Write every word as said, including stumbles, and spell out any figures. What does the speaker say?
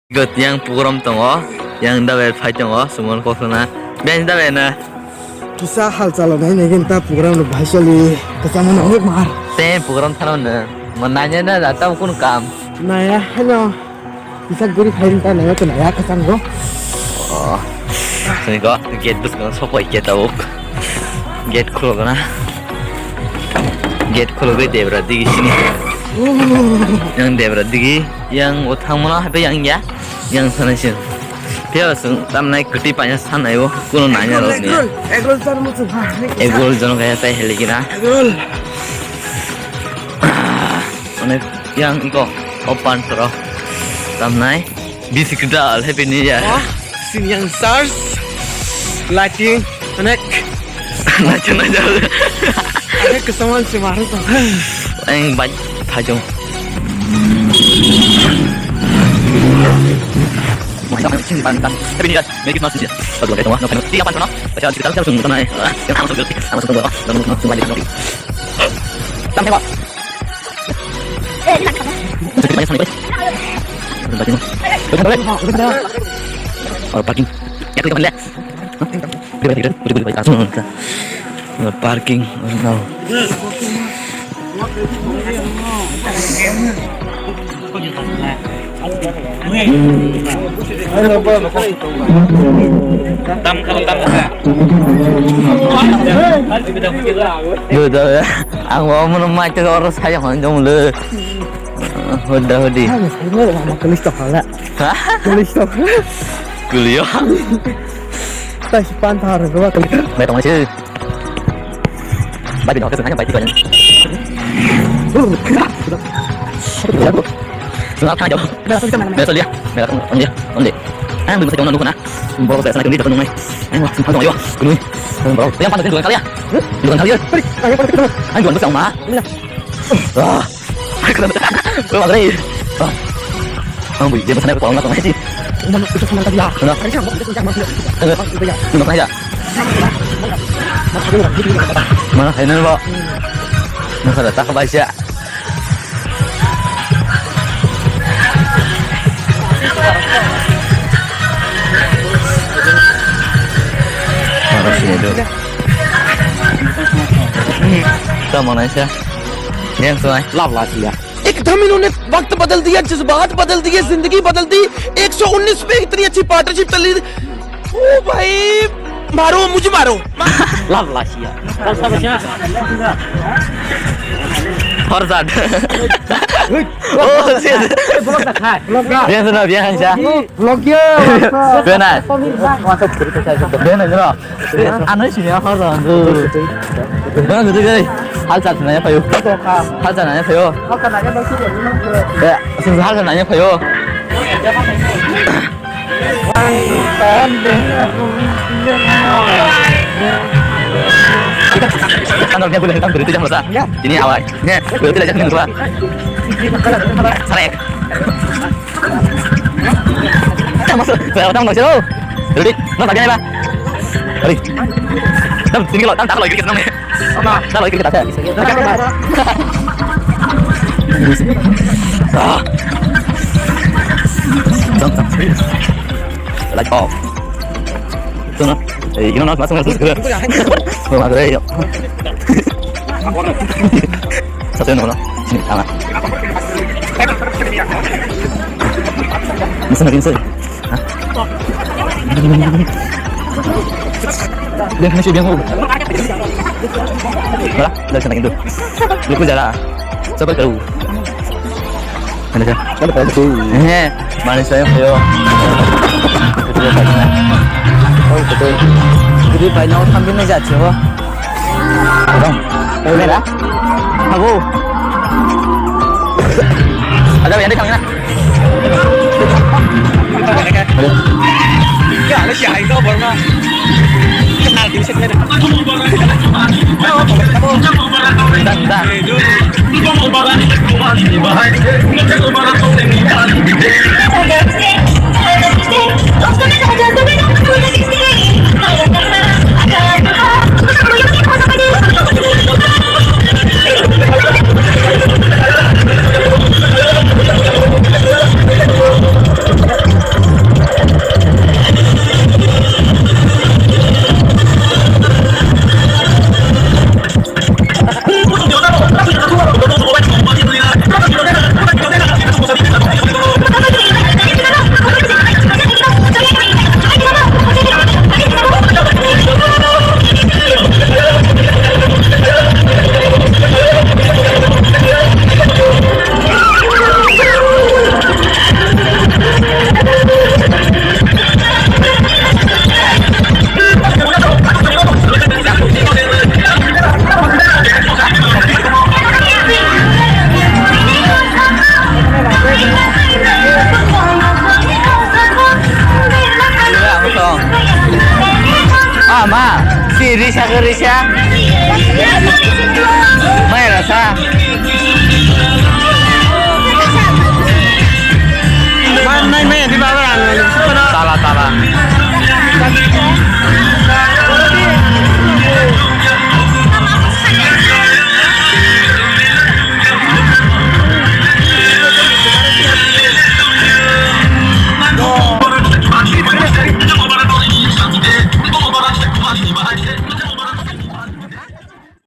Got yang program tongo, yang dabe phai tongo, sumon kokhna. Ben dabe na. Kisa hal chalo nai nai gen ta program no bhai choli, kisa mano hok mar. Te program thano na. Mo nanya na da ta kun kam. Naya hano. Kisa guri phai ta naya to naya kisa go. Oh. Sini ko gate bus ko sokoi gate tabuk. Gate khulo na. Gate khulo goi debra digi sini. Yang debra digi. Yang o thangmano hape yang ya, yang sana sih. Dia langsung tamnai kuti panya sana yo, kuno nanya lo ni. Egg roll, egg roll jar mutu ha. Egg roll jono kaya tai helikina. Egg roll. Mane yang iko opan toro tamnai. Bisi kita al happy new year. Wah, sini yang stars, lighting, connect. Nacho, nacho. Ada kesamaan sih, marah tuh. Ang baik, tajong. Masa mana sih, pantang. Tapi ini kan, mereka masih sih. Satu lagi, tengah, tengah. Tiga pantang, no? Baca, kita langsung, kita naik. Ah, yang langsung, langsung, langsung, langsung, langsung, langsung, langsung. Tam, tengok. Parking. Oh, parking. Ya, klik apa, Lek? Parking. Duh, duh, ya. Ang mau mana mai tu orang saya kan jom le. Hoda hodi. Hah? Kuliah. Tai si pan thar ko ba kali. Mai tong si. Bai bi no ka sunai bai ti ko. Sunai ka jo. Mai so lia. Mai tong tong lia. Tong lia. Ang bi sa tong na lu na. Bro sa sa ka ni tong nai. Ang wa sun pa tong yo. Kunu. Bro, yang pan tong kali ya. Tong kali ya. Ang jual sa ma. Ah. Kau mana ni? Ah. Ang bui dia sana kau nak ngaji. Mana itu sama tadi ya? Mana? Tadi sama itu sama. Mana? Itu ya. Mana ya? Mana ini lo? Nak ada tak baca? Mana sini tu? Kita mana sih? Yang sungai. Love lah sih ya. एकदम इन्होंने वक्त बदल दिया, जज्बात बदल दिए, जिंदगी बदल दी। एक सौ उन्नीस पे इतनी अच्छी पार्टनरशिप चल रही थी। ओ भाई, मारो, मुझे मारो। Love lah sih ya. Horzat. Oh, sih. Biasa na, biasa. Vlog ya. Bena. Bena, bro. Ano sini apa, bro? Bena, gitu, guys. Hal chat nanya, payo. Hal chat nanya, payo. Ya, hal chat nanya, payo. Ano, dia boleh datang dari itu jam berapa? Ini awal. Ini, boleh tidak jam berapa? Sarek. Tang masuk, saya tang masuk. Ready? Nang tak kena ba? Ready? Tang tinggi lo, tang tak lo, kita nang. Apa? Tak lo, kita tak. Ah. Tang, tang. Light off. Itu no. Eh, you know, mas mas mas. Mas mas. Satu yang mana? Sini, tama. Masa nak insur? Hah? Dia masih dia mau. Malah, dah kena itu. Lupa jalan. Sabar kau. Ano siya? Ano pa ito? Eh, mali sa'yo, kayo. Hindi pa ino kami na jat siya. Ano? Ano nila? Ako. Ada ba yan kami na? Ano? Ya, ano siya? Ito, Borma. Risa. Mai rasa.